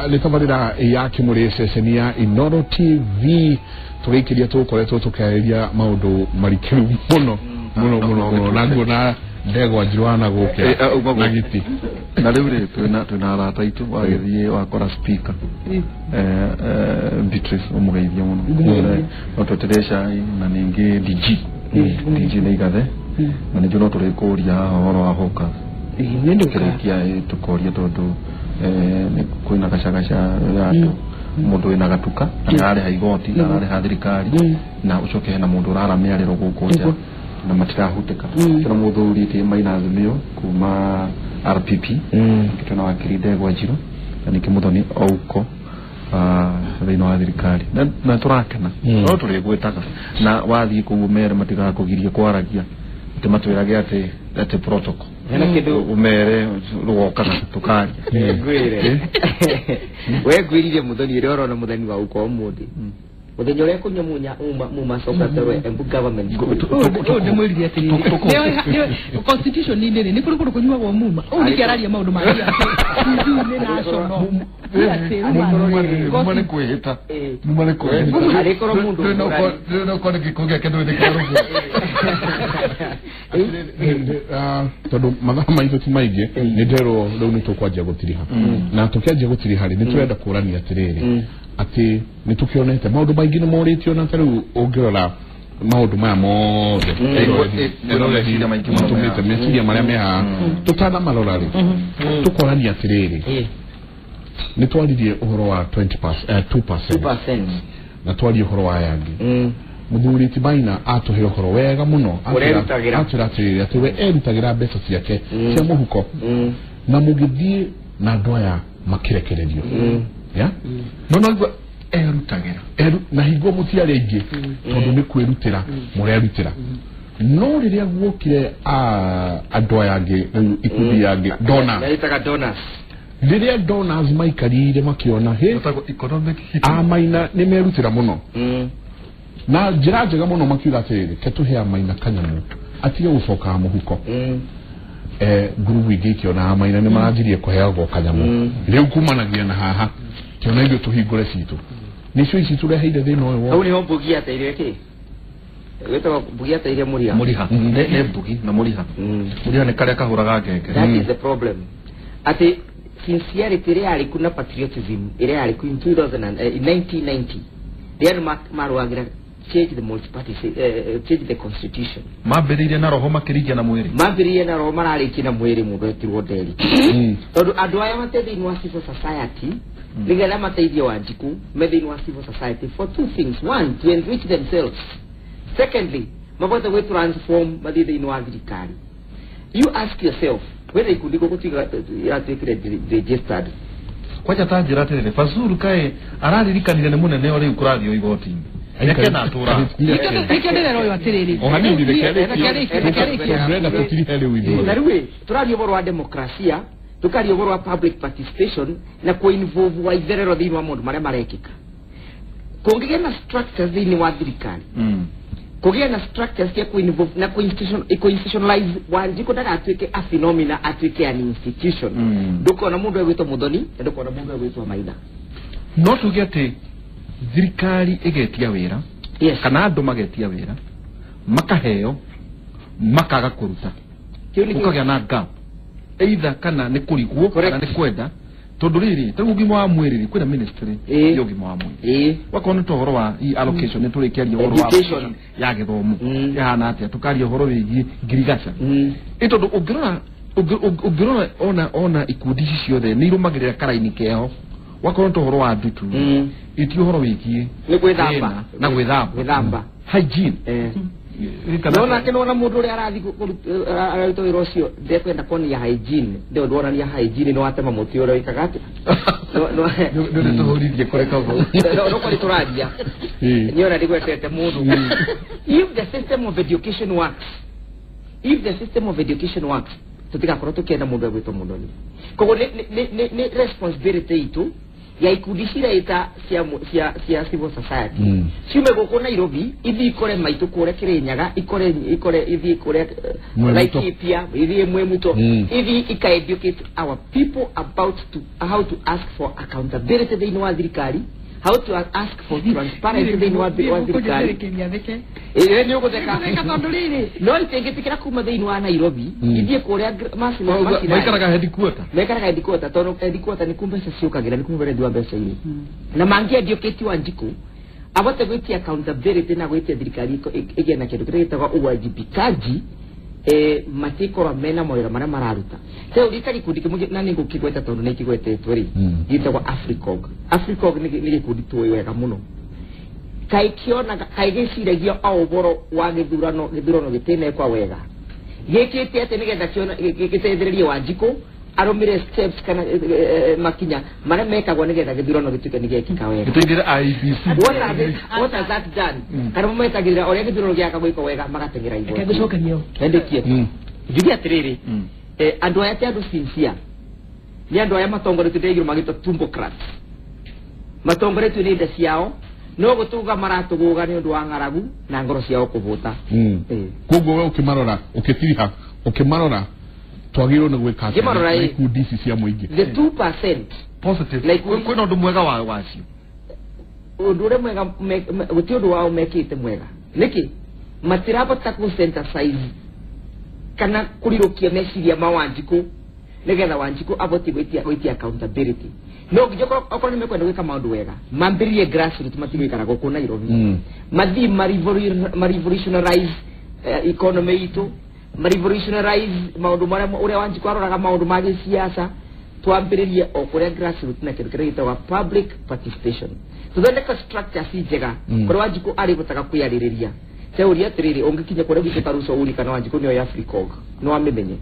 Nĩ tabarĩra ya Kĩmũrĩ, ceceni ya Inooro TV. Tũgĩikĩria tũkoretwo tũkĩarĩria maũndũ marikĩru mũno mũno mũno mũno, na nguona ndegwa njirũ na gũkĩra na gĩti. Na rĩu rĩ, twĩna arata aitũ, wagĩthiĩ wakora speaker Beatrice, ũmũgeithie mũno. No twetere cai na ningĩ DG nĩ igathe na ningĩ no tũrĩkũria haha ũhoro wa hawkers kĩrĩkia tũkoria, tondũ kwĩna gacagaca ya andũ, mũndũ wĩna gatuka na nĩararĩha igoti na ararĩha thirikari, na ũcoke hena mũndũ ũrara mĩarĩro gũkũ nja na matirahutĩka. Twĩna mũthuri ti Maina Azimio kuma RPP, twĩna wakiri Ndegwa Njirũ na ningĩ Mũthoni Ouko thĩinĩ wa thirikari, na tũrakena no tũrĩgwĩtaga na wathiĩ kũu ũmere matigakũgirie kwaragia, atĩ matwĩrage atĩ protocol. Hena kĩndũ. Ũmere rũgokaga tũkaria. Ngwĩre, we ngwĩrire Mũthoni ũrĩa ũrona mũthoni wa uko ũmũthĩ, mũthenya ũrĩa kũnyua munya muma coka terwe Embu Government School. Ũyũ ndĩmwĩrire atĩrĩrĩ, constitution-inĩ rĩ, nĩ kũrĩ kũndũ kũnyuagwo muma. Ũũ nĩkĩ araria maũndũ ma nĩ national? Muma nĩ kwĩhĩta, muma nĩ kwĩhĩta. Arĩkorwo mũndũ Rĩu no korwo gĩko gĩake ndũĩ nĩ kĩa rũguo. Tondũ mathaa maitũ ti maingĩ, nĩ nderwo rĩu nĩ tũkwanjia gũtiriha, na tũkĩanjia gũtiriha rĩ, nĩ tũrenda kũrania atĩrĩrĩ, atĩ nĩ tũkĩonete maũndũ maingĩ nĩ morĩtio, na ta rĩu ũngĩrora maũndũ maya mothe Meciria maingĩ mũno. Matũmĩte meciria marĩa me haha tũtanamarora rĩ, tũkorania atĩrĩrĩ, nĩ twaririe ũhoro wa 20%, 2%. 2%. Na twarie ũhoro wa aya angĩ, mũthuri ti Maina atũhe ũhoro wega mũno. Ũrerutagĩra. Atwĩra atĩrĩrĩ, atĩ we erutagĩra mbeca ciake cia mũhuko, na mũgĩthiĩ na andũ aya makĩrekererio ya No no erutagĩra. Na hingo mũtiarĩ aingĩ, tondũ nĩ kwĩrutĩra mũrerutĩra. No rĩrĩa guokire andũ aya angĩ, rĩu ikundi yangĩ donors, Ĩtaga donors. Rĩrĩa donors maikarire makĩona hĩ Ĩtagwo economic hit. Amaina nĩ merutĩra mũno na njĩra njega mũno, makiuga atĩrĩrĩ, ke tũhe Amaina kanyamũ atige gũcokaga mũhuko. Ngurubu ingĩ ikĩona Amaina nĩ maranjirie kũheagwo kanyamũ rĩu kumanagia na haha, kĩona ithuĩ tũhingũre citũ, nĩcio ici tũreheire thĩna ũyũ Hau wothe. Nĩho mbugi ateire kĩ wĩtagwo mbugi ateire mũriha. Mũriha nĩ mbugi na mũriha. Mũriha nĩ karĩa kahũraga ngenge. That is the problem, atĩ sincerity ĩrĩa yarĩ ku na patriotism ĩrĩa yarĩ ku in 2000 and, in 1990, rĩrĩa andũ marũagĩra change the multi-party, change the constitution. Mambĩrĩirie na roho, makĩringia na mwĩrĩ. Mambĩrĩirie na roho, mararĩkia na mwĩrĩ. Mũndũ etirwo nderi, tondũ andũ aya mate thĩinĩ wa civil society nĩgetha mateithie Wanjiku, me thĩinĩ wa civil society for two things: one, to enrich themselves; secondly, mabote gwĩ transform mathiĩ thĩinĩ wa thirikari. You ask yourself whether ikundi gũkũ tuiga iratuĩkire registered. Kwanja ta njĩra atĩrĩrĩ, Basuru kaĩ araririkanire nĩ mũnene o rĩu kũrathiĩ igoti-inĩ, reke na atũra. Nĩkĩo ndĩrera ũyũ atĩrĩrĩ. O hanini, reke. Reke arĩkie, reke arĩkie. Ndĩrenda tũtirihe rĩu Na ithuothe. rĩu ĩ, tũraria ũhoro wa demokrasia, tũkaria ũhoro wa public participation na kũ-involve wa itherero thĩinĩ wa maũndũ marĩa marekĩka. Kũngĩgĩa na structures thĩinĩ wa thirikari, kũgĩa na structures cia kũ-involve na kũ-institutionalize Wanjikũ ndagatuĩke a phenomena, atuĩke an institution, ndũkona mũndũ egwĩtwo Mũthoni na ndũkona mũndũ egwĩtwo Maina. No tuge atĩ thirikari ĩgetia wĩra kana andũ magetia wĩra, makaheo, makaga kũruta. Kĩu nĩkĩo- Gũkagĩa na gap, either kana nĩ kũrigwo Correct. kana nĩ kwenda, tondũ rĩrĩ, tarĩu ũgima wa mwĩrĩ rĩ, kwĩna ministry ya ũgima wa mwĩrĩ. Wakorwo nĩ ta ũhoro wa hii allocation, nĩ tũrĩkĩaria ũhoro wa Education. allocation ya gĩthomo ĩhana atĩa, tũkaria ũhoro wĩgiĩ ngirigaca. Ĩ tondũ ũngĩrora ona ikundi ici ciothe nĩ irũmagĩrĩra karaini keho. Wakorwo nĩ ta ũhoro wa ndutu, iti ũhoro wĩgiĩ Nĩ gwĩthamba. thĩna na gwĩthamba. Gwĩthamba. Hygiene. Kana- Nona ke nona mũndũ ũrĩa arathiĩ araruta wĩra ũcio ndekwenda kuonia hygiene, ndĩo ndwonania hygiene, nĩ watema mũtĩ ũrĩa wĩkaga atĩa? Nĩ nĩ tũhũririe kũreka hau. No kwari tũraria nĩ ona ndigwetete mũndũ. If the system of education works, if the system of education works, tũtigakorwo tũkĩenda mũndũ egwĩtwo Mũthoni. Koguo nĩ responsibility itũ ya ikundi ciraita cia civil society ciume gũkũ Nairobi ithi ikore maitũ kũrĩa Kĩrĩnyaga ikore ithi kũrĩa Laikipia ithi Mwemuto ithi ika educate our people about how to ask for accountability thĩinĩ wa thirikari, how to ask for transparency thĩinĩ wa thirikari. Ĩĩ nĩ ũgũtheka no itingĩtĩkĩra kuma thĩinĩ wa Nairobi ithiĩ kũrĩa macinani maikaraga headquarter, maikaraga headquarter tondũ headquarter nĩ kumbeca ciũkagĩra nĩ kumberethi wa mbeca irĩ na mangĩ educate Wanjikũ abote gwĩtia accountability na gwĩtia thirikari ĩgĩe na kĩndũ kĩrĩa gĩtagwo uwajibikaji matikorwo mena mawĩra marĩa mararuta. Rĩu gĩka gĩkundi kĩmwe na nĩ ngũkĩgweta tondũ nĩ kĩgwetetwo rĩ gĩtagwo Africog. Africog nĩ gĩkundi tũĩ wega mũno kaĩ kĩonaga kaĩ gĩciragia o ũhoro wa gĩthurano gĩtinekwa wega gĩkĩte atĩ nĩgetha gĩteithĩrĩrie Wanjikũ arũmĩre steps kana makinya marĩa mekagwo nĩgetha gĩthurano gĩtuĩke nĩ gĩekĩka wega. Gĩteithĩrĩrie IEBC. What has that done? Kana metagĩrĩra ũrĩa gĩthurano gĩaka gwĩkwo wega magateng'era igoti. Reke ngũcokerie ũũ. Endekie. Njuge atĩrĩrĩ, andũ aya ti andũ sincere, nĩ andũ aya matongoretio nĩ igũrũ magĩtwo tumbocrats, matongoretio nĩ nda ciao no gũtũga maratũgũga nĩ ũndũ wa ng'aragu na ngoro ciao kũhũta. Koguo we ũkĩmarora ũkĩtiriha ũkĩmarora twagĩrĩirwo nĩ gwĩka atĩa ikundi ici cia mũingĩ? The 2% positive kwĩna ũndũ mwega wa wacio, ũndũ ũrĩa mwega gũtirĩ ũndũ wao mekĩte mwega. Nĩkĩ matirabota kũ synthesize kana kũrirũkia meciria ma Wanjikũ nĩgetha Wanjikũ abotie gwĩtia accountability. No nginya okorwo nĩ mekwenda gwĩka maũndũ wega mambĩrĩrie grassroots, matigũikara gũkũ Nairobi, mathiĩ ma revolutionarize economy itũ, ma revolutionarize maũndũ marĩa ũrĩa Wanjikũ aroraga maũndũ ma gĩsiasa, twambĩrĩrie o kũrĩa grassroots na kĩndũ kĩrĩa gĩtagwo public participation, tũthondeke structure ci njega kũrĩa Wanjikũ arĩbotaga kwĩarĩrĩria. Teũria atĩrĩrĩ, ũngĩkinya kũrĩa gwitũ Karuco ũrie kana Wanjikũ nĩoĩ Africog, no amĩmenye.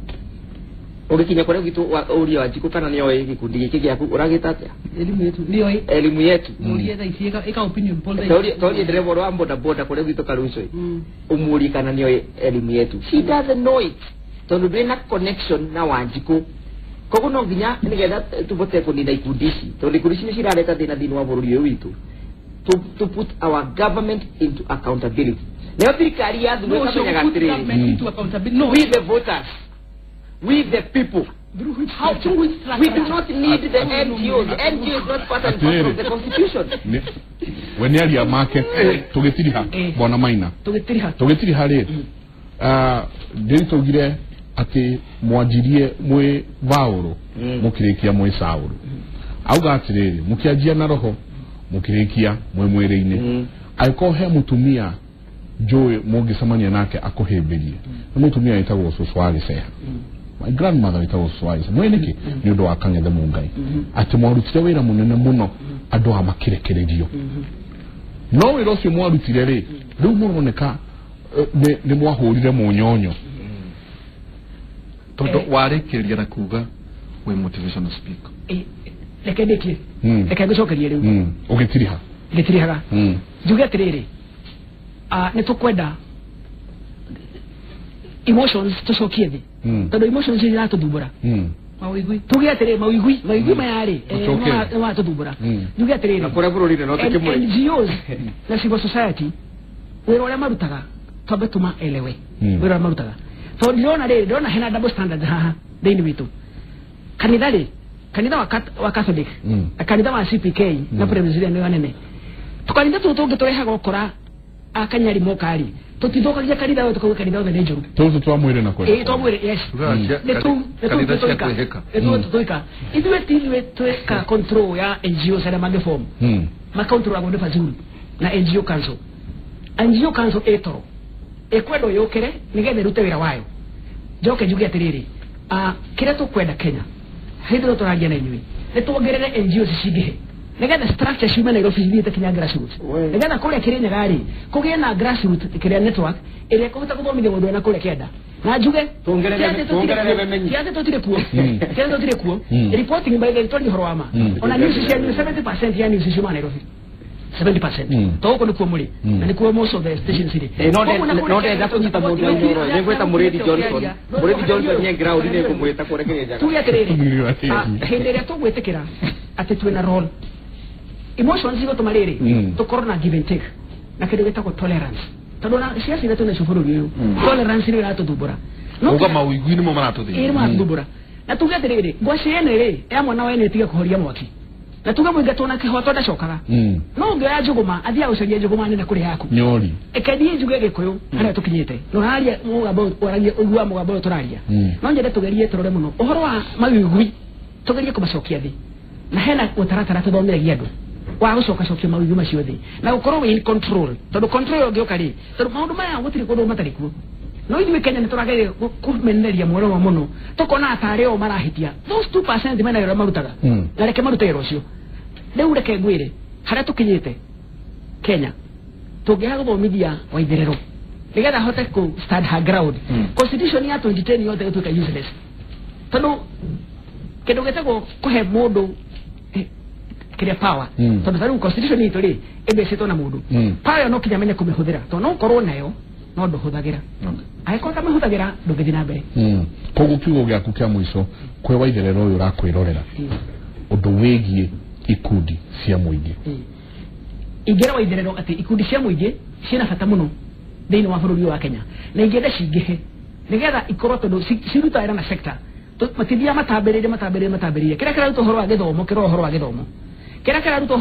Ũngĩkinya kũrĩa gwitũ ũrie Wanjikũ kana nĩoĩ gĩkundi gĩkĩ gĩaku ũragĩta atĩa? Elimu yetu nĩoĩ. Elimu yetu mũrie thaa ici ĩka opinion poll thaa ici. Torie ndereba ũrĩa wa boda boda kũrĩa gwitũ Karuco ũmũrie kana nĩoĩ elimu yetu. She doesn't know it tondũ ndwĩ na connection na Wanjikũ. Koguo no nginya nĩgetha tũbote kũnina ikundi ici tondũ ikundi ici nĩ cirareta thĩna thĩinĩ wa bũrũri ũyũ witũ, to put our government into accountability. Nayo thirikari yathurwo ĩkamenyaga atĩrĩrĩ, we the voters, we the people, we do not need the NGOs. The NGO is not part and parcel of the constitution. We nĩ aria make tũgĩtiriha bwana Maina, tũgĩtiriha rĩ ndĩrĩtũgire atĩ mwanjirie mwĩ Vaũrũ mũkĩrĩkia mwĩ Saũrũ. Auga atĩrĩrĩ, mũkĩanjia na roho mũkĩrĩkia mwĩ mwĩrĩ-inĩ. Angĩkorwo he mũtumia njũĩ mũngĩcemania nake akũhĩmbĩrie, nĩ mũtumia wĩtagwo cũcũ wa Gĩceha. My grandmother wĩtagwo cũcũ wa Gĩceha. Mwĩ nĩkĩ? Nĩ ũndũ wa Kang'ethe Mũngai atĩ mwarutire wĩra mũnene mũno andũ aya makĩrekererio. No wĩra ũcio mwarutire rĩ, rĩu mũroneka nĩ mwahũrire mũnyonyo tondũ warĩkĩrĩria na kuga wĩ motivational speaker. Reke ndĩkie, reke ngũcokerie rĩu. Ũgĩtiriha ngĩtirihaga njuge atĩrĩrĩ, nĩ tũkwenda emotions tũcokie thĩ tondũ emotions iratũthumbũra. Tuge atĩrĩrĩ, mawĩigwi maya rĩ nĩ maratũthumbũra. Njuge atĩrĩrĩ, kũrĩa bũrũri-inĩ no tũkĩmũrĩ NGOs na civil society wĩra ũrĩa marutaga twambe tũmaelewe wĩra ũrĩa marutaga, tondũ ndĩrona rĩrĩ, ndĩrona hena double standard haha thĩinĩ witũ. Kanitha rĩ, kanitha wa Catholic, kanitha wa CPK na Presbyterian nĩ anene. Tũkanitha tũtũ tũngĩ tũrehaga ũkora akanyari moka rĩ, tũtithũkagia kanitha ũyũ tũkauga kanitha othe nĩ njũru. Tũtũ twa mwĩrĩ na kwenda. Ĩĩ twa mwĩrĩ, yes. Kanitha cia kwĩhĩka. Nĩ tũtũika. Ithuĩ ti ithuĩ twĩka control ya NGOs arĩa mangĩform. Makontrolagwo nĩ Fazulu na NGO Council. NGO Council ĩ toro ĩkwenda yũkĩre nĩgetha ĩrute wĩra wayo. Njoke njuge atĩrĩrĩ, kĩrĩa tũkwenda Kenya hĩndĩ ĩno tũraria na inyuĩ nĩ tuongerere NGOs cingĩhe nĩgetha structure ciume Nairobi cithiĩte kinya grassroots, nĩgetha kũrĩa Kĩrĩnyaga rĩ kũgĩe na grassroots kĩrĩa network ĩrĩa ĩkũhota gũthomithia mũndũ wĩna kũrĩa kĩanda. Na njuge tiatĩ tũtirĩ kuo, tiatĩ tũtirĩ kuo. Reporting by the twaria ũhoro wa ma, ona news cianyu 70% ya news ciuma Nairobi. 70% to gũkũ nĩkuo mũrĩ na nĩkuo most of the stations irĩ. No ndenda kũnyita mũndũ wa Inooro, nĩ ngwĩta Mũrĩthi Johnson. Mũrĩthi Johnson nĩ ground nĩ ngũmwĩta kũrĩa Kĩrĩnyaga. Tuge atĩrĩrĩ, hĩndĩ ĩrĩa tũgwĩtĩkĩra atĩ twĩna role Emotions igũtũma rĩrĩ tũkorwo na give and take na kĩndũ gĩtagwo tolerance tondũ na ciaca iria twĩnacio bũrũri ũyũ tolerance nĩyo ĩratũthumbũra. Uga mawĩigwi nĩmo maratũthĩnia. Ĩĩ maratũthumbũra. Na tuge atĩrĩrĩ ngwacĩ ene rĩ ya mwana wa ene ĩtige kũhoria mwaki na tuge mũingatwo na kĩhoto ndacokaga. No ũngĩoya njũgũma athiaga gũcaria njũgũma nene kũrĩ yaku. Nyori. Ĩkendie njuge Gĩkũyũ harĩa tũkinyĩte na ũraria mũgambo ũraria ũigua mũgambo ũyũ tũraria. No nyende tũgerie tũrore mũno ũhoro wa mawĩigwi tũgerie kũmacokia thĩ na hena ũtaratara tũthomithagia andũ wa gũcokacokia mawĩigwi macio thĩ na gũkorwo wĩ in control tondũ control ũngĩũka rĩ tondũ maũndũ maya gũtirĩ kũndũ matarĩ kuo. No ithuĩ Kenya nĩ tũrageria kũmenereria muoromo mũno tũkona atarĩ o marahĩtia those 2% mena wĩra marutaga na reke marute wĩra ũcio. Rĩu reke ngwĩre harĩa tũkinyĩte Kenya tũngĩaga gũthomithia Waitherero nĩgetha ahote kũ stand her ground. Constitution ya 2010 yothe ĩtuĩka useless tondũ kĩndũ gĩtagwo kũhe mũndũ kĩrĩa power tondũ tarĩu constitution itũ rĩ ĩmbecĩtwo na mũndũ power ĩyo no kinya amenye kũmĩhũthĩra tondũ no ũkorwo nayo no ndũhũthagĩra angĩkorwo ũtamĩhũthagĩra ndũngĩthiĩ na mbere. Koguo kiugo gĩaku kĩa mũico kwĩ Waitherero ũyũ ũrakwĩrorera ũndũ wĩgiĩ ikundi cia mũingĩ. Ingĩra Waitherero atĩ ikundi cia mũingĩ ciĩna bata mũno thĩinĩ wa bũrũri wa Kenya na ingĩenda cingĩhe nĩgetha ikorwo tondũ cirutaga wĩra na sector matithiaga matambĩrĩire kĩrĩa kĩraruta ũhoro wa gĩthomo kĩrora ũhoro wa gĩthomo kĩrĩa kĩraruta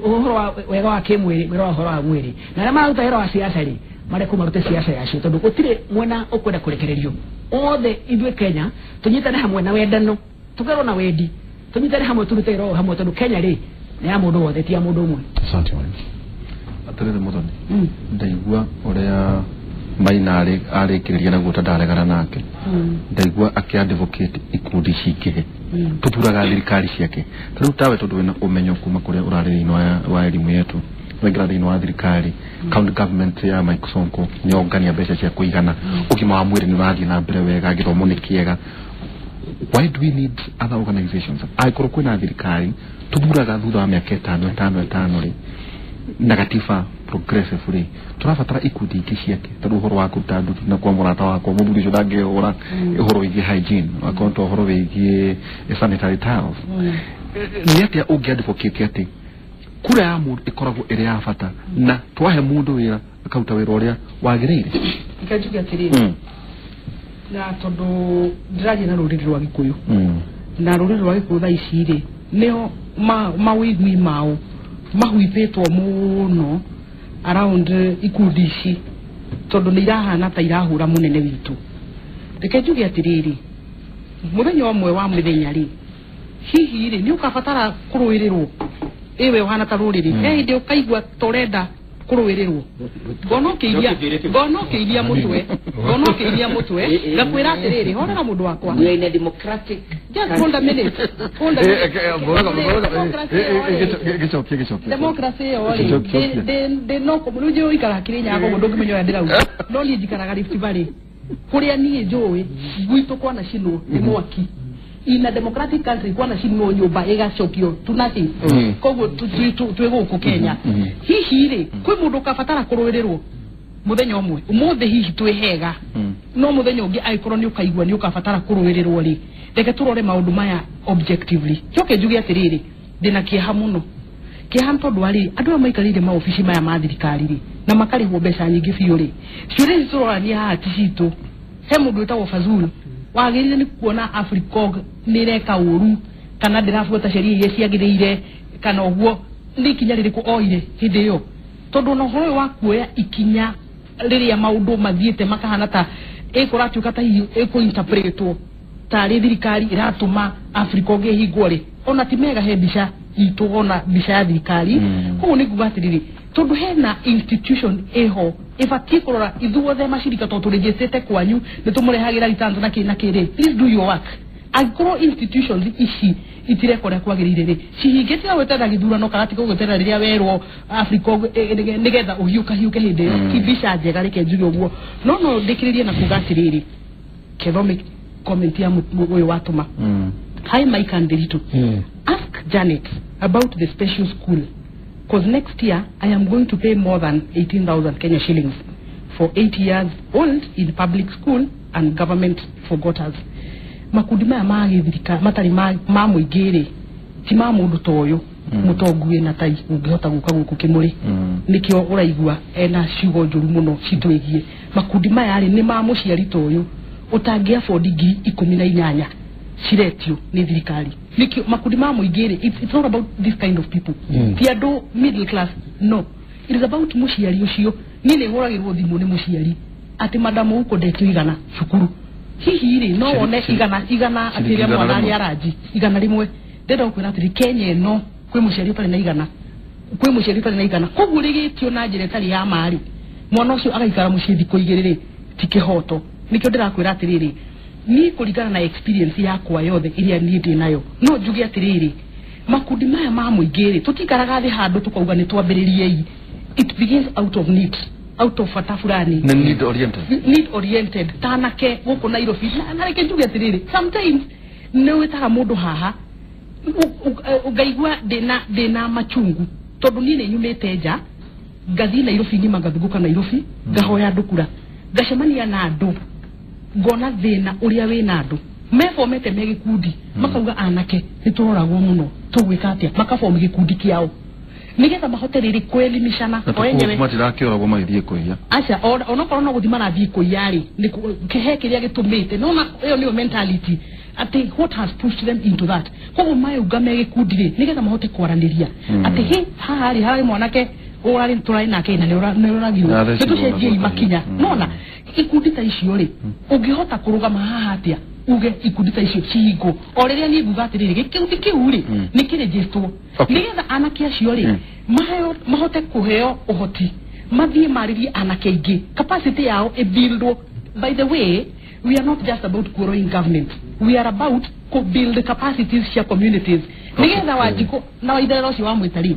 ũhoro wa wega wa kĩmwĩrĩ wĩra wa ũhoro wa mwĩrĩ na arĩa mararuta wĩra wa siasa rĩ marekwo marute siasa yacio tondũ gũtirĩ mwena ũkwenda kũrekererio. Othe ithuĩ Kenya tũnyitane hamwe na wendano tũkerwo na wendi tũnyitane hamwe tũrute wĩra hamwe tondũ Kenya rĩ nĩ ya mũndũ wothe ti ya mũndũ ũmwe. Asante mwalimu. Atĩrĩrĩ Mũthoni, ndaigua ũrĩa Maina arĩkĩrĩria naguo ta ndaregana nake. Ndaigua akĩ-advocate ikundi cingĩhe tũthuraga thirikari ciake ta rĩu tawe tondũ wĩna ũmenyo kuma kũrĩa ũrarĩ thĩinĩ wa elimu yetu waingĩra thĩinĩ wa thirikari county government ya Mike Sonko nĩongania mbeca cia kũigana ũgima wa mwĩrĩ nĩ ũrathiĩ na mbere wega gĩthomo nĩ kĩega. Why do we need other organizations? Angĩkorwo kwĩna thirikari tũthuraga thutha wa mĩaka ĩtano rĩ na gatiba progressive rĩ tũrabatara ikundi ingĩ ciake tondũ ũhoro wa kũruta nduthi na kwa mũrata wakwa mũthuri ũcio ndangĩhũra ũhoro wĩgiĩ hygiene akorwo ta ũhoro wĩgiĩ sanitary towels. Nĩ atĩa ũngĩ advocate atĩ kura ya mũndũ ĩkoragwo ĩrĩ ya bata na twahe mũndũ wĩra akaruta wĩra ũrĩa wagĩrĩire? Reke njuge atĩrĩrĩ na tondũ ndĩraria na rũrĩrĩ rwa Gĩkũyũ na rũrĩrĩ rwa Gĩkũyũ thaa ici rĩ nĩo mawĩigwi mao mahuithĩtwo mũno around ikundi ici tondũ nĩ irahana ta irahũra mũnene witũ. Reke njuge atĩrĩrĩ mũthenya ũmwe wa mĩthenya rĩ hihi rĩ nĩ ũkabatara kũrũĩrĩrwo ĩwe ũhana ta rũrĩrĩ he hĩndĩ ũkaigua ta ũrenda kũrũĩrĩrwo ngona ũkĩiria mũtwe ngakwĩra atĩrĩrĩ horera mũndũ wakwa. We are in a democratic just hold a minute. Democracy ĩyo rĩ ndĩ no rĩu njũĩ ũikaraga Kĩrĩnyaga koguo ndũngĩmenya ũrĩa ndĩrauga no niĩ njikaraga Rift Valley kũrĩa niĩ njũĩ gwitũ kwanacinwo nĩ mwaki. In a democratic country kwanacinwo nyũmba ĩgacokio to nothing. Koguo twĩ gũkũ Kenya hihi rĩ kwĩ mũndũ ũkabatara kũrũĩrĩrwo mũthenya ũmwe ũmũthĩ hihi twĩ hega no mũthenya ũngĩ angĩkorwo nĩ ũkaigua nĩ ũkabatara kũrũĩrĩrwo rĩ reke tũrore maũndũ maya objectively. Njoke njuge atĩrĩrĩ ndĩna kĩeha mũno kĩeha nĩ tondũ wa rĩrĩ andũ aya maikarĩire maobici maya ma thirikari rĩ na makarĩhwo mbeca nyingĩ biũ rĩ ciũria ici tũrorania haha ti citũ. He mũndũ wĩtagwo Fazul wagĩrĩire nĩ kuona Africog nĩ ĩreka ũru kana ndĩrabuata sheria iria ciagĩrĩire kana ũguo nĩ ikinya rĩrĩkũ oire hĩndĩ ĩyo tondũ ona ũhoro ũyũ wa kuoya ikinya rĩrĩa maũndũ mathiĩte makahana ta ĩkũratuĩka ta hihi ĩkũinterpretwo tarĩ thirikari ĩratũma Africog ĩhingwo rĩ ona ti mega he mbica itũ ona mbica ya thirikari. Koguo nĩ nguga atĩrĩrĩ tondũ hena institution ĩho ĩbatiĩ kũrora ithuothe macirika tondũ tũrĩnjĩcĩte kwanyu nĩ tũmũrehagĩra returns na kĩ na kĩ rĩ please do your work. Angĩkorwo institutions ici itireka ũrĩa kwagĩrĩire rĩ cihinge tiga gweterera gĩthurano kana tiga gweterera rĩrĩa werwo Africog nĩgetha ũhiũkahiũke hĩndĩ ĩyo ti mbica njega reke njuge ũguo. No ndĩkĩrĩrie na kuga atĩrĩrĩ kethome comment ya ũyũ watũma. Hi Mike and Derito. Ask Janet about the special school because next year I am going to pay more than 18,000 Kenya shillings for 8 years old in public school and government forgot us. Makundi maya ma gĩthirikari matarĩ ma mũingĩ rĩ ti ma mũndũ ta ũyũ Mutongu wina tai ungihota guka guku kimuri nikio uraigua ena ciugo njuru muno citwigie makundi maya ri ni ma muciari ta uyu utangi afford 18,000 ciretio ni thirikari nikio makundi ma muingi ri it's not about this kind of people ti andu middle class no it is about muciari ucio ni ni huragirwo thimu ni muciari ati madamu uko ndetio igana cukuru hihi ri no wone igana atiria mwana ari aranji igana rimwe ndenda gukwira atiri Kenya ino kwi muciari utari na igana kwi muciari utari na igana koguo rigitio na njira itari ya mari mwana ucio agaikara mucii thikũ igĩrĩ rĩ ti kĩhoto nikio ndĩrakwĩra atĩrĩrĩ ni kũringana na experience yakwa yothe iria niĩ ndĩ nayo no njuge atĩrĩrĩ makundi maya ma mũingĩ rĩ tũtikaraga thĩ handũ tũkauga nĩ twambĩrĩriei it begins out of need out of bata fulani need oriented need oriented tanake gũkũ Nairobi na reke njuge atĩrĩrĩ sometimes nĩ wĩtaga mũndũ haha ugaigua ndĩna machungu tondũ niĩ nĩ nyumĩte nja ngathi Nairobi ng'ima ngathunguka Nairobi ngahoya andũ kura ngacemania na andũ ngona thĩna ũrĩa wĩna andũ mebomete me gĩkundi makauga anake nĩ tũroragwo mũno tũgwĩka atĩa makabomu gĩkundi kĩao nigetha mahote rĩrĩ kwelimishana o enyewe matirakĩoragwo magĩthiĩ kũiya aca onokorwo no gũthiĩ marathiĩ kũiya rĩ nĩ kĩhe kĩrĩa gĩtũmĩte nona ĩyo nĩyo mentality ati what has pushed them into that koguo mayunga me gĩkundi rĩ nigetha mahote kwaranĩria ati he haha rĩ harĩ mwanake ũrarĩ tũrarĩ nake na nĩũragirwo nĩtũcenjiei makinya nona ikundi ta icio rĩ ũngĩhota kũrũgama haha atĩa uge ikundi ta icio cihingwo o rĩrĩa niĩ nguga atĩrĩrĩ gĩkundi kĩu rĩ nĩ kĩrĩnjĩtwo nĩgetha anake acio rĩ mahote kũheo ũhoti mathiĩ marĩrie anake aingĩ capacity yao ĩbuildwo. By the way, we are not just about growing government, we are about to build capacities cia communities nigetha Wanjikũ na Waitherero ũcio wa mwĩta rĩ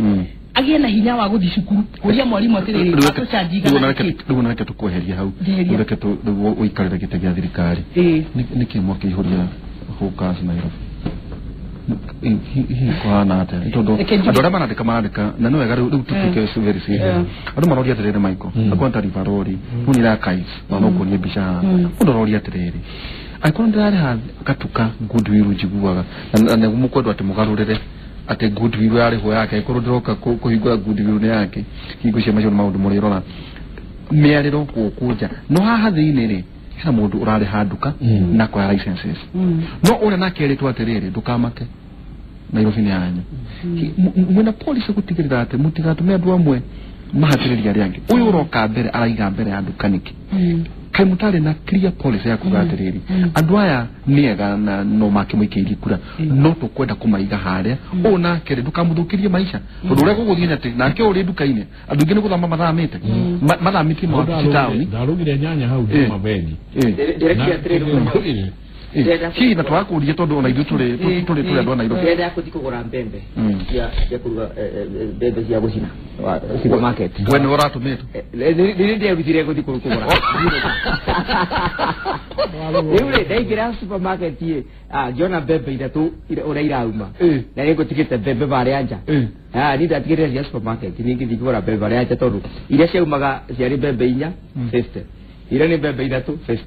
agie na hinya wa gũthiĩ cukuru kũria mwarimũ atĩrĩrĩ atũcanji igana rĩu na reke tũkweheria hau reke rĩu ũikarĩre gĩtĩ gĩa thirikari nĩkĩ mwakĩihũria Hawkers Nairobi hihi kũhana atĩa tondũ andũ arĩa marandĩka na nĩ wega rĩu tũtuĩke very serious andũ maroria atĩrĩrĩ Michael akwa ta Rivarori rĩu nĩ archives na no kuonie mbica haha mũndũ aroria atĩrĩrĩ angĩkorwo ndĩrarĩha gatuka goodwill njiguaga na nĩguo mũkwendwo atĩ mũgarũrĩre atĩ goodwill yarĩhwo yake angĩkorwo ndĩroka kũhingũra goodwill nĩ yake hingo cia macio nĩ maũndũ mũrĩrora mĩarĩro gũkũ nja no haha thĩinĩ rĩ hena mũndũ ũrarĩha nduka na akoya licenses no ũrĩa nake erĩtwo atĩrĩrĩ ndũkamake Nairobi nĩ yanyu mwĩna policy gũtigĩrĩra atĩ mũtigatũme andũ amwe mahatĩrĩrie arĩa angĩ ũyũ ũroka mbere araiga mbere ya nduka nĩkĩ kaĩ mũtarĩ na clear policy ya kuga atĩrĩrĩ andũ aya nĩ ega na no makĩmũikĩirie kura no tũkwenda kũmaiga harĩa ũũ nake rĩ ndũkamũthũkĩrie maica tondũ ũrĩa gũgũthiĩ nĩ atĩ nake ũrĩ nduka-inĩ andũ aingĩ nĩ gũthama mathamĩte mathamĩtie mawabici taũni ndarugire nyanya hau nduma bengi ndĩrekia atĩrĩrĩ hihi na twakũria tondũ ona ithuĩ tũrĩ andũ a Nairobi ndĩrenda gũthiĩ kũgũra mbembe cia kũruga mbembe cia gũcina supermarket we nĩwe ũratũmĩtwo nĩ ndĩrutire gũthiĩ kũgũra rĩu rĩ ndaingĩra supermarket ĩ ngĩona mbembe ithatũ ũrĩa irauma na nĩ ngũtigĩte mbembe barĩa nja niĩ ndatigĩrĩre cia supermarket niĩ ngĩthiĩ kũgũra mbembe barĩa nja tondũ iria ciaumaga ciarĩ mbembe 4 50 iria nĩ mbembe 3 50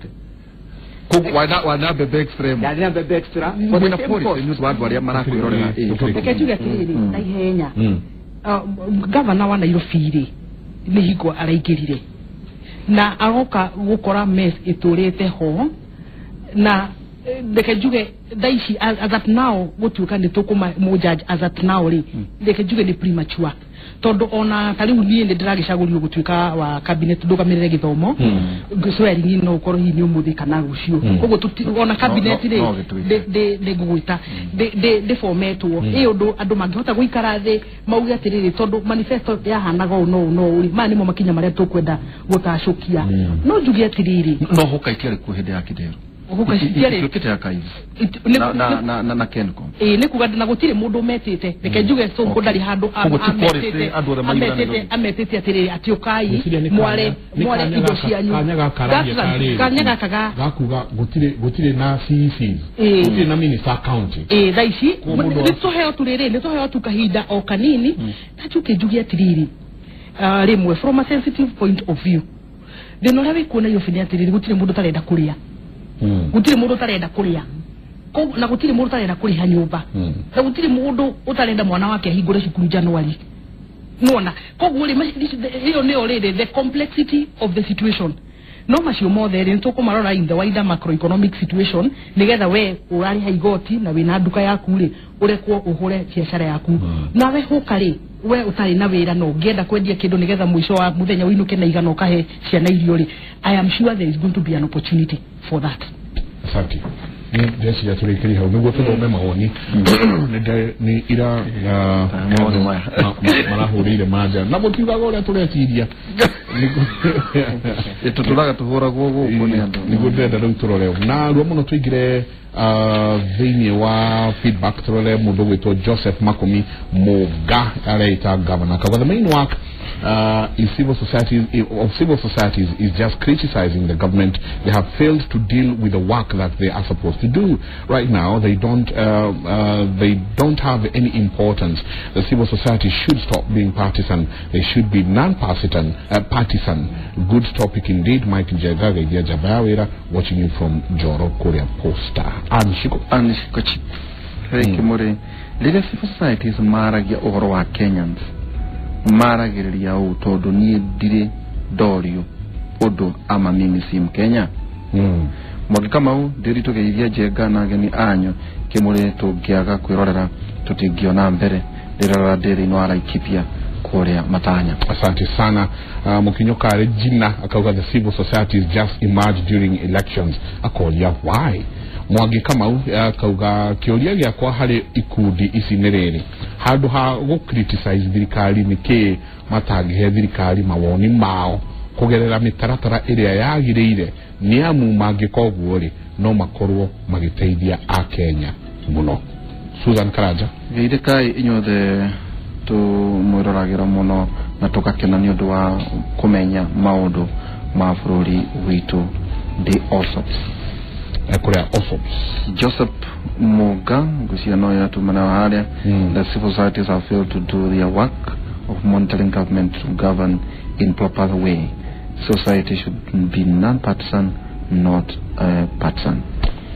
wana mbembe extra na mbembe extra mwĩna policy nĩ ũndũ wa andũ arĩa marakwĩrorera reke njuge atĩrĩrĩ na ihenya gavana wa Nairobi rĩ nĩ hingo araingĩrire na aroka gũkora mess ĩtũrĩte ho na reke njuge thaa ici as at now gũtuĩka nĩ tũkũmũ as at now rĩ reke njuge nĩ premature tondũ ona ta rĩu niĩ nĩ ndĩragĩcagũrirwo gũtuĩka wa cabinet ndũgamĩrĩre gĩthomo swearing in no ũkorwo hihi nĩ ũmũthĩ kana rũciũ koguo ona cabinet rĩ ndĩ ngũgwĩta ndĩbometwo ĩ ũndũ andũ mangĩhota gũikara thĩ mauge atĩrĩrĩ tondũ manifesto yahanaga ũũ no ũũ no ũũ maya nĩmo makinya marĩa tũkwenda gũtacũkia no njuge atĩrĩrĩ no hoka itiarĩ kuo hĩndĩ ya Kidero huka itiarĩ ituĩkĩte ya Kaiz na Kencom ĩ nĩ kuga na gũtirĩ mũndũ metĩte reke njuge Sonko ndarĩ handũ ametĩte atĩrĩrĩ atĩ ũkai mware indo cianyu kanya gaka ga gakuga gũtirĩ na CECs gũtirĩ na minister county ĩ thaa ici nĩ tũheo tu rĩrĩ nĩ tũheo tu kahinda o kanini na njuke njuge atĩrĩrĩ rĩmwe from a sensitive point of view thĩna ũrĩa wĩkuo Nairobi nĩ atĩrĩrĩ gũtirĩ mũndũ ũtarenda kũrĩa gũtirĩ mũndũ ũtarenda kũrĩa Na gutiri mundu utarenda kuriha nyumba. Na gutiri mundu utarenda mwana wake ahingure cukuru January. Nona koguo ri iyo niyo riri the complexity of the situation. No macio mothe ri nitukumarora in the wider macroeconomic situation nigetha we urariha igoti na wina nduka yaku ri urekwo uhure biacara yaku. Nawe huka ri we utari na wira no ngienda kwendia kindu nigetha mwisho wa muthenya winuke na igana ukahe ciana irio ri, I am sure there is going to be an opportunity for that. Asante. Ndeciria tũrĩkĩrie hau nĩguo tũthome mawoni nĩ ira marahũrĩire manja na mũtiugaga ũrĩa tũreciria tũtũraga tũhũragwo gũkũ nĩ andũ nĩguo ndĩrenda rĩu tũrore narua mũno tũingĩre thĩinĩ wa feedback tũrore mũndũ ũgwĩtwo Joseph Makumi Mũga areita governor akauga the main work in civil societies of civil societies is just criticizing the government. They have failed to deal with the work that they are supposed to do. Right now, they don't have any importance. The civil society should stop being partisan. They should be non-partisan. Partisan. Good topic indeed. Mike Njenga Jabawira, watching you from Joro, Korea Posta. Anshiko. Anshiko. Kimuri. Rĩrĩa civil societies maragia ũhoro wa Kenyans maragĩrĩria ũũ tondũ niĩ ndirĩ ndorio ũndũ ama mimi si Mkenya. Mwangi Kamau ndĩri tũgeithia Njenga na ageni anyu kĩmũrĩ tũngĩaga kwĩrorera tũtingĩona mbere ndĩrora ndĩ thĩinĩ wa Laikipia kũrĩa Matanya. Asante sana. Mukinyoka Regina akauga the civil societies just emerge during elections. Akoria why? Mwangi Kamau akauga kĩũria gĩakwa harĩ ikundi ici nĩ rĩrĩ handũ ha gũ criticize thirikari nĩkĩ matangĩhe thirikari mawoni mao kũgerera mĩtaratara ĩrĩa yagĩrĩire nĩ amu mangĩka ũguo rĩ no makorwo magĩteithia Akenya mũno. Susan Karanja geithĩkai inyuothe tũmwĩroragĩra mũno na tũgakena nĩ ũndũ wa kũmenya maũndũ ma bũrũri witũ ndĩ Osops kuria Osops. Joseph Muga ngwĩciria no yatumana harĩa the civil societies have failed to do their work of monitoring government to govern in proper way. Society should be non-partisan, not partisan.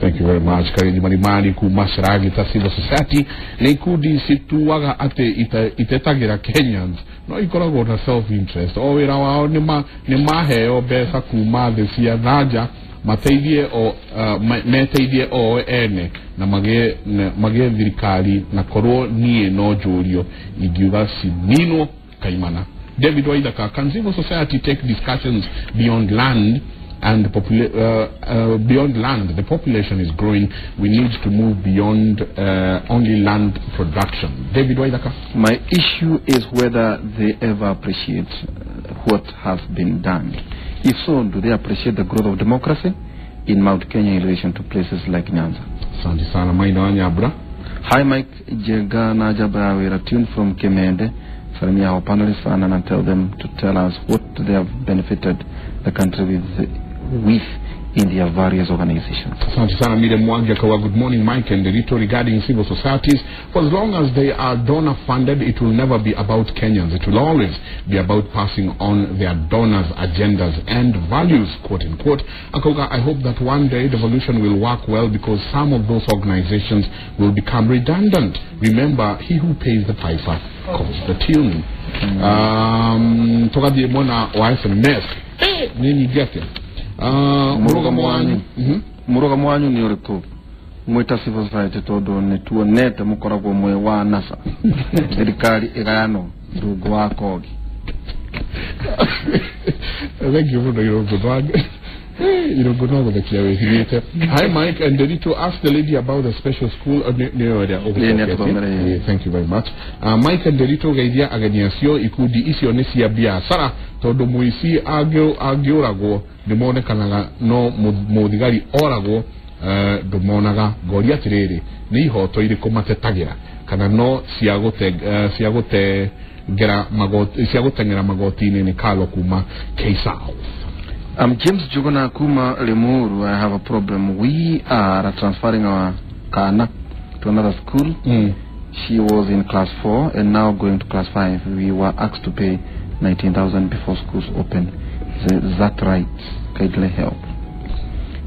Thank you very much. Karidi Marimari kuma Sharagita Civil Society nĩ ikundi cituaga atĩ itetagĩra Kenyans no ikoragwo na self interest o wĩra wao nĩ maheo mbeca kuma thĩ cia nanja mateithie o meteithie o ene na magĩe thirikari na korwo niĩ no njũrio ingiuga cininwo kaimana. David Waithaka, can civil society take discussions beyond land and beyond land? The population is growing. We need to move beyond only land production. David Waithaka. My issue is whether they ever appreciate what has been done. If so, do they appreciate the growth of democracy in Mount Kenya in relation to places like Nyanza? Asante sana Maina Wanyabra. Hi Mike Njenga na Jabawira, tuned from Kemende. Salimia our panelists and tell them to tell us what they have benefited the country with in their various organizations. Asante sana Miriam Mwangi akawa, good morning Mike and Rito. Regarding civil societies, for as long as they are donor funded, it will never be about Kenyans. It will always be about passing on their donors' agendas and values, quote unquote. Akoga, I hope that one day devolution will work well because some of those organizations will become redundant. Remember, he who pays the piper calls the tune. Tukathie mwena wa SMS. Nini gete? Mũrũgamo wanyu mũrũgamo wanyu nĩ ũrĩkũ mwĩta civil society tondũ nĩ tuonete mũkoragwo mwĩ wa NASA thirikari ĩgayanwo rungu wa kogi. Thank you mũno Irũngũ. Irũngũ no gũthekia wĩhithĩte. Hi Mike and Derito, ask the lady about the special school. Thank you very much. Mike and Derito geithia ageni acio ikundi icio nĩ cia biacara tondũ mũici angĩũragwo nĩ monekanaga no mũthigari oragwo ndũmonaga. Ngoria atĩrĩrĩ nĩ ihoto irĩkũ matetagĩra kana no cia gũteng'era magoti-inĩ nĩ Carlo kuma K South. I'm James Juguna kuma Limuru. I have a problem. We are transferring our Kana to another school. She was in class 4 and now going to class 5. We were asked to pay 19,000 before schools open. Is that right? Kindly help.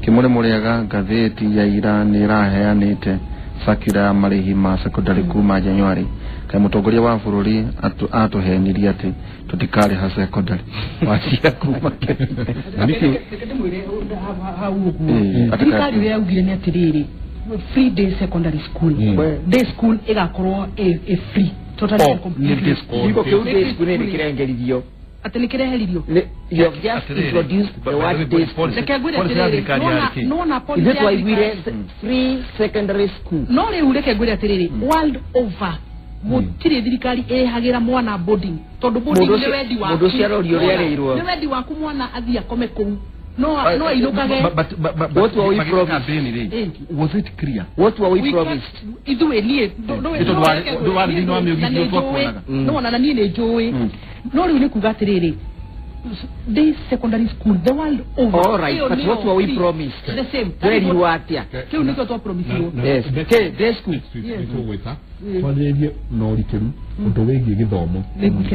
Kimure muriaga ngathĩti ya ira nĩ ĩraheanĩte circular ya marĩhi ma secondary kuma January. Kaĩ mũtongoria wa bũrũri atũhenirie atĩ tũtikarĩha secondary wacia kuma Na nĩkĩo hau ũguo thirikari ũrĩa yaugire nĩ atĩrĩrĩ free day secondary school day school ĩgakorwo ĩ free totally and completely. Kiugo kĩu day school nĩ kĩrengerithio atĩ nĩ kĩreheririo. You have just introduced the word day school. Reke ngwĩre atĩrĩrĩ, nona policy ithuĩ twaiguire free secondary school. No rĩu reke ngwĩre atĩrĩrĩ, world over gũtirĩ thirikari ĩrĩhagĩra mwana boarding tondũ boarding nĩ wendi waku. Mũndũ ũcio arorio ũrĩa arĩirwo. Nĩ wendi waku mwana athiĩ akome kũu. No ainũkage. But what were we promised? Was it clear? What were we promised? Ithuĩ niĩ nĩwona na niĩ nĩ njũĩ. No rĩu nĩ kuga atĩrĩrĩ, day secondary school the world over. All right, but what were we promised? The same. Twerirwo atĩa? Kĩu nĩkĩo twapromisirwo. Yes. Day school. Nĩtũgwĩta twarĩrĩrie na ũrikĩru ũndũ wĩgiĩ gĩthomo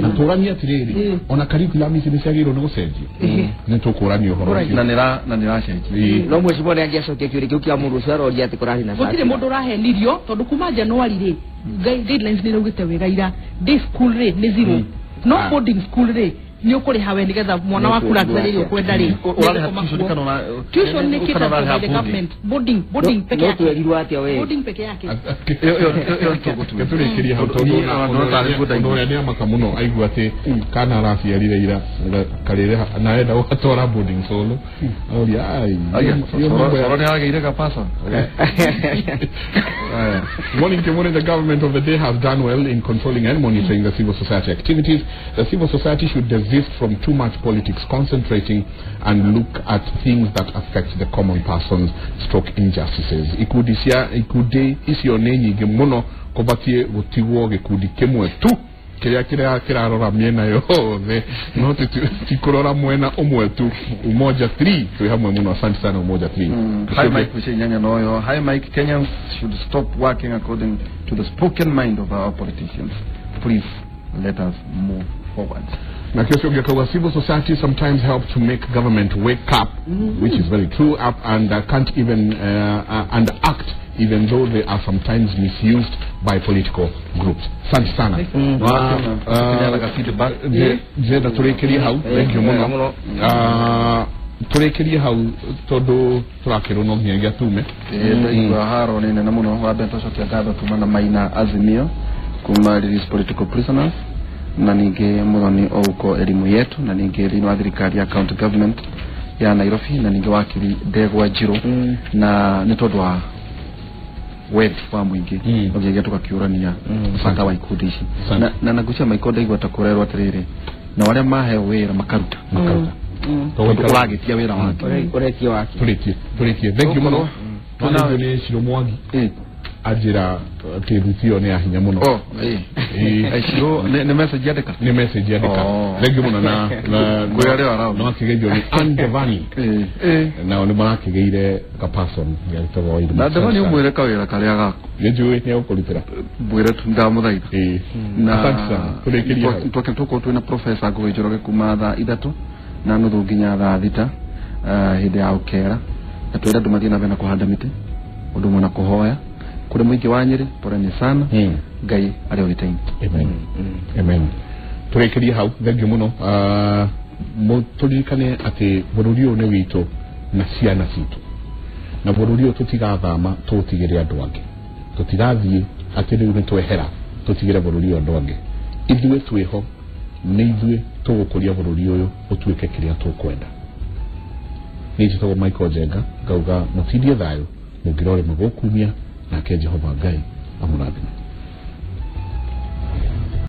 na tũranie atĩrĩrĩ ona curriculum ici nĩ ciagĩrĩirwo nĩ gũcenjio. Nĩ tũkũrania ũhoro ũcio na nĩracenjia. No mwecibo nĩ angĩacokia kĩũria kĩu kĩa mũndũ ũcio aroria atĩ kũrarĩ na gũtirĩ mũndũ ũrahenirio tondũ kuma January rĩ guidelines nĩ iraugĩte wega ira day school rĩ nĩ zero. No boarding school rĩ nĩ ũkũrĩha we nĩgetha mwana waku luxury ĩrĩa ũkwenda rĩ. Tuition nĩ catered by the government. Boarding peke yake. No twerirwo atĩa we? Boarding peke yake. Tũrĩkĩrie hau tondũ ũndũ ũrĩa nĩ amaka mũno aigua atĩ kana araciarire ira karĩrĩha na enda gũgatwara boarding solo. Aroria ai. Solo nĩ aragĩire gapasa. Morning Kimure, the government of the day has done well in controlling and monitoring the civil society activities. The civil society should desist from too much politics, concentrating and look at things that affect the common persons stroke injustices. Ikundi cia ikundi icio nĩ nyingĩ mũno kũbatiĩ gũtigwo gĩkundi kĩmwe tu kĩrĩa kĩrarora mĩena yothe no ti kũrora mwena ũmwe tu. Umoja 3 twĩ hamwe mũno, asante sana Umoja 3. Hi Mike Mushinyanya noyo. Hi Mike, Kenyans should stop working according to the spoken mind of our politicians. Please let us move forward. Na kio sio civil society sometimes help to make government wake up, which is very true, up and can't even and act even though they are sometimes misused by political groups. Asante sana. Jenda tũrĩkĩrie hau, thank you mũno. Tũrĩkĩrie hau tondũ tũrakĩrwo no nginyagia tume. Ndaigua haro nĩ nene mũno. Wa mbere tũcokia ngatho kuma na Maina Azimio kuma Release Political Prisoners na ningĩ Muthoni Ouko elimu yetu na ningĩ thĩinĩ wa thirikari ya county government ya Nairobi na ningĩ wakiri Ndegwa Njirũ na nĩ tondũ wa wendi wa mũingĩ no nginyagia tũgakĩũrania bata wa ikundi ici na nagucia Michael ndaigua ta kũrerwo atĩrĩrĩ na arĩa maheo wĩra makaruta tondũ ũragĩtia wĩra wake ũretie wake. Tũrĩkie thank you mũno. Tondũ nĩ Shiro Mwangi anjĩra atĩ thuti ĩyo nĩ ya hinya mũno. Shiro nĩ message yandĩka. Nĩ message yandĩka. Thank you mũno na kwĩ arĩa around. No akĩgeithio nĩ Ann Devani. Nao nĩ marakĩgĩire ka person gagĩtagwo Wairimu. Na Devani ũmwĩre kawĩra karĩa gaku. Nĩ njũĩ nĩ egũkũrutĩra. Mwĩre tu ndamũthaitha. Na asante sana. Tũrĩkĩrie hau. Tũkorwo twĩna Professor Ngũgĩ Njoroge kuma thaa 3:30 nginya thaa 6 hĩndĩ ya ũkera na twĩre andũ mathiĩ na mbere na kũhanda mĩtĩ ũndũ ũmwe na kũhoya kũrĩ mũingĩ wa Nyĩrĩ poleni sana. Ngai arĩ ũgitĩinĩ. Amen. Amen. Tũrĩkĩrie hau, thank you mũno. Tũririkane atĩ bũrũri ũyũ nĩ witũ na ciana citũ na bũrũri ũyũ tũtigathama tũũtigĩre andũ angĩ, tũtigathiĩ atĩ rĩu nĩ twehera tũtigĩre bũrũri ũyũ andũ angĩ. Ithuĩ twĩho nĩ ithuĩ tũgũkũria bũrũri ũyũ ũtuĩke kĩrĩa tũkwenda. Niĩ njĩtagwo Michael Njenga ngauga mũtindie thayũ mũngĩrore magũkumia nake Jehova Ngai amũrathime.